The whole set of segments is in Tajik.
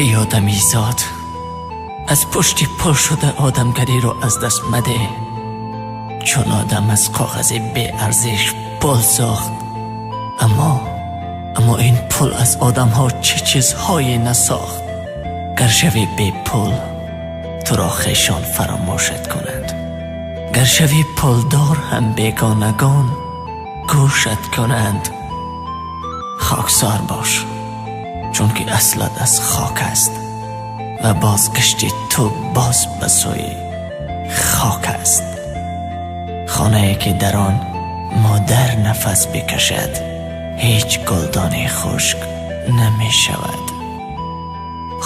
Эй одамизод, аз пушти пул шуда одамгариро аз даст мадеҳ, чун одам аз коғази беарзиш пул сохт, аммо ин пул аз одамҳо чӣ чизҳое насохт. Гар шавӣ бепул, туро хешон фаромӯшат кунанд, гар шавӣ пулдор ҳам бегонагон гӯшат кунанд. Хоксор бош, чунки аслат аз хок аст ва бозгашти ту боз ба сӯи хок аст. Хонае ки дар он модар нафас бикашад, ҳеҷ гулдони хушк намешавад.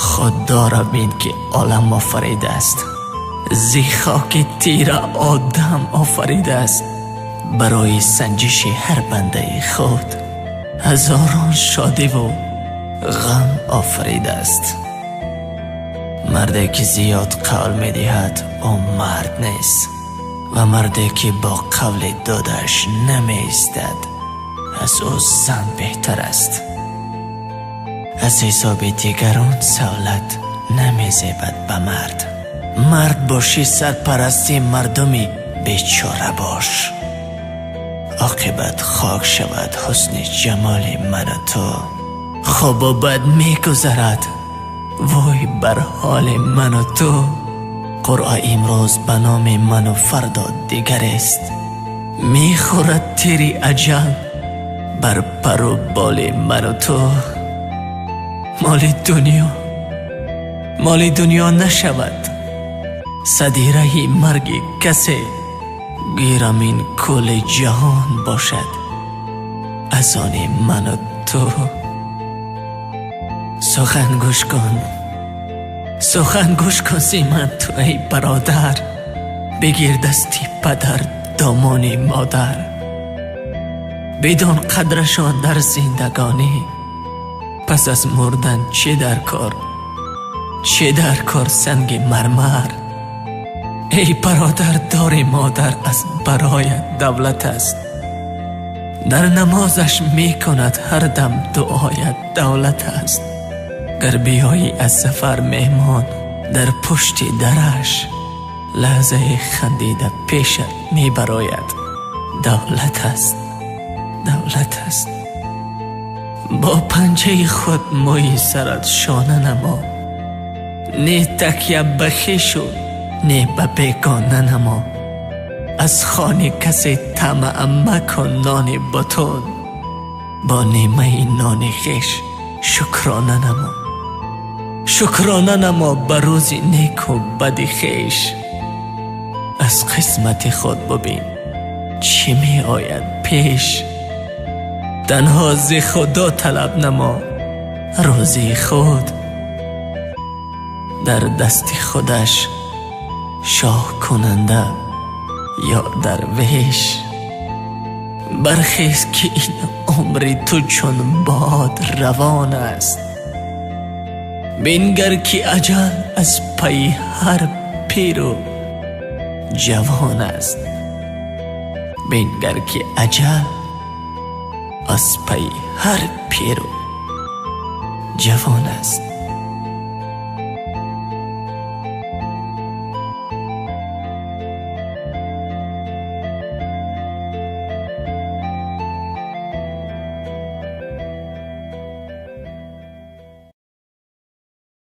Худоро бин, ки олам офаридааст, зи хоки тира одам офаридааст. Барои санҷиши ҳар бандаи худ ҳазорон шодиву ғам офаридааст. Марде ки зиёд қавл медиҳад, ӯ мард нест, ва марде ки бо қавли додааш намеистад, аз ӯ зан беҳтар аст. Аз ҳисоби дигарон савлат намезебад ба мард. Мард бошӣ, сарпарасти мардуми бечора бош. Оқибат хок шавад ҳусни ҷамоли ману ту. Хубу бад мегузарад, вой бар ҳоли ману ту. Қуръа имрӯз ба номи ману фардо дигарест. Мехӯрад тири аҷал бар пару боли ману ту. Моли дунё моли дунё нашавад сади раҳи марги касе. Гирам ин кули ҷаҳон бошад аз они ману ту. Сухан гӯш кун, сухан гӯш кун зи ман ту, эй бародар. Бигир дасти падар, домони модар. Бидон қадрашон дар зиндагонӣ. Пас аз мурдан чӣ дар кор, чӣ дар кор санги мармар? Эй бародар, дори модар аз бароят давлат аст. Дар намозаш мекунад ҳар дам дуоят давлат аст. Гар биёӣ аз сафар меҳмон, дар пушти дараш лаҳзаи хандида пешат мебарояд давлат аст, давлат аст. Бо панҷаи худ мӯи сарат шона намо. Не такя ба хешу, не ба бегона намо. Аз хони касе тамаъ макун нони бутун. Бо нимаи нони хеш шукрона намо. Шукрона намо ба рӯзи неку бади хеш. Аз қисмати худ бубин, чӣ меояд пеш. Танҳо зи Худо талаб намо рӯзии худ. Дар дасти худаш шоҳ кунанда ё дарвеш. Бархез, ки ин умри ту чун бод равон аст. Бингар, ки аҷал аз пайи ҳар пиру ҷавон аст. Бингар, ки аҷал аз пайи ҳар пиру ҷавон аст.